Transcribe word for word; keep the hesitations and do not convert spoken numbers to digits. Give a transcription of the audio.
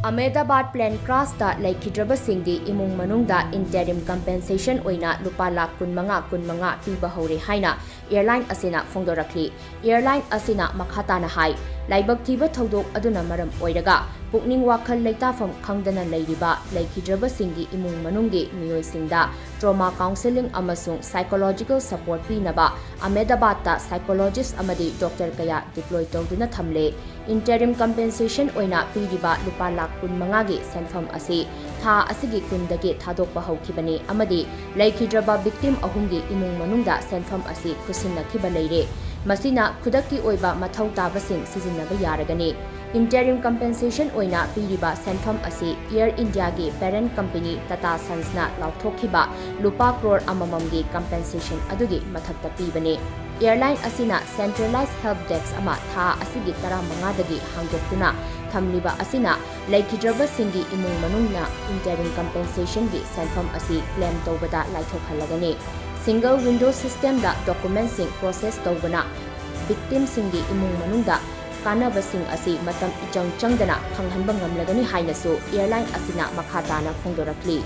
Ahmedabad plane crashꯇ ꯂꯩꯈꯤꯗ꯭ꯔꯕꯁꯤꯡꯒꯤ ꯏꯃꯨꯡ ꯃꯅꯨꯡꯗ interim compensation ꯑꯣꯏꯅ ꯂꯨꯄꯥ ꯂꯥꯈ ꯀꯨꯟꯃꯉꯥ, ꯀꯨꯟꯃꯉꯥ ꯄꯤꯕ ꯍꯧꯔꯦ ꯍꯥꯏꯅ airline ꯑꯁꯤꯅ ꯐꯣꯡꯗꯣꯔꯛꯂꯤ꯫ Airline ꯑꯁꯤꯅ ꯃꯈꯥ ꯇꯥꯅ ꯍꯥꯏ, ꯂꯥꯏꯕꯛ ꯊꯤꯕ ꯊꯧꯗꯣꯛ ꯑꯗꯨꯅ ꯃꯔꯝ ꯑꯣꯏꯔꯒ ꯄꯨꯛꯅꯤꯡ ꯋꯥꯈꯜ ꯂꯩꯇꯥꯐꯝ ꯈꯪꯗꯅ ꯂꯩꯔꯤꯕ ꯂꯩꯈꯤꯗ꯭ꯔꯕꯁꯤꯡꯒꯤ ꯏꯃꯨꯡ ꯃꯅꯨꯡꯒꯤ ꯃꯤꯑꯣꯏꯁꯤꯡꯗ trauma counselling ꯑꯃꯁꯨꯡ psychological support ꯄꯤꯅꯕ ꯑꯍꯃꯦꯗꯥꯕꯥꯗꯇ psychologist ꯑꯃꯗꯤ doctor ꯀꯌꯥ deploy ꯇꯧꯗꯨꯅ ꯊꯝꯂꯦ꯫ Interim compensation ꯑꯣꯏꯅ ꯄꯤꯔꯤꯕ ꯂꯨꯄꯥ ꯂꯥꯈ ꯀꯨꯟꯃꯉꯥꯒꯤ ꯁꯦꯟꯐꯝ ꯑꯁꯤ ꯊꯥ ꯑꯁꯤꯒꯤ ꯀꯨꯟꯗꯒꯤ ꯊꯥꯗꯣꯛꯄ ꯍꯧꯈꯤꯕꯅꯤ ꯑꯃꯗꯤ ꯂꯩꯈꯤꯗ꯭ꯔꯕ victim ꯑꯍꯨꯝꯒꯤ ꯏꯃꯨꯡ ꯃꯅꯨꯡꯗ ꯁꯦꯟꯐꯝ ꯑꯁꯤ ꯈꯨꯠꯁꯤꯟꯅꯈꯤꯕ ꯂꯩꯔꯦ꯫ ꯃꯁꯤꯅ ꯈꯨꯗꯛꯀꯤ ꯑꯣꯏꯕ ꯃꯊꯧ ꯇꯥꯕꯁꯤꯡ ꯁꯤꯖꯤꯟꯅꯕ ꯌꯥꯔꯒꯅꯤ꯫ Interim compensation ꯑꯣꯏꯅ ꯄꯤꯔꯤꯕ ꯁꯦꯟꯐꯝ ꯑꯁꯤ Air Indiaꯒꯤ parent company Tata Sonsꯅ ꯂꯥꯎꯊꯣꯛꯈꯤꯕ ꯂꯨꯄꯥ ꯀ꯭ꯔꯣꯔ ꯑꯃꯃꯝꯒꯤ compensation ꯑꯗꯨꯒꯤ ꯃꯊꯛꯇ ꯄꯤꯕꯅꯤ꯫ Airline ꯑꯁꯤꯅ centralized help desk ꯑꯃ ꯊꯥ ꯑꯁꯤꯒꯤ ꯇꯔꯥꯃꯉꯥꯗꯒꯤ ꯍꯥꯡꯗꯣꯛꯇꯨꯅ ꯊꯝꯂꯤꯕ ꯑꯁꯤꯅ ꯂꯩꯈꯤꯗ꯭ꯔꯕꯁꯤꯡꯒꯤ ꯏꯃꯨꯡ ꯃꯅꯨꯡꯅ interim compensationꯒꯤ ꯁꯦꯟꯐꯝ ꯑꯁꯤ claim ꯇꯧꯕꯗ ꯂꯥꯏꯊꯣꯛꯍꯜꯂꯒꯅꯤ꯫ Single window systemꯗ documentꯁꯤꯡ process ꯇꯧꯕꯅ victimꯁꯤꯡꯒꯤ ꯏꯃꯨꯡ ꯃꯅꯨꯡꯗ ꯀꯥꯟꯅꯕꯁꯤꯡ ꯑꯁꯤ ꯃꯇꯝ ꯏꯆꯪ ꯆꯪꯗꯅ ꯐꯪꯍꯟꯕ ꯉꯝꯂꯒꯅꯤ ꯍꯥꯏꯅꯁꯨ airline ꯑꯁꯤꯅ ꯃꯈꯥ ꯇꯥꯅ ꯐꯣꯡꯗꯣꯔꯛꯂꯤ꯫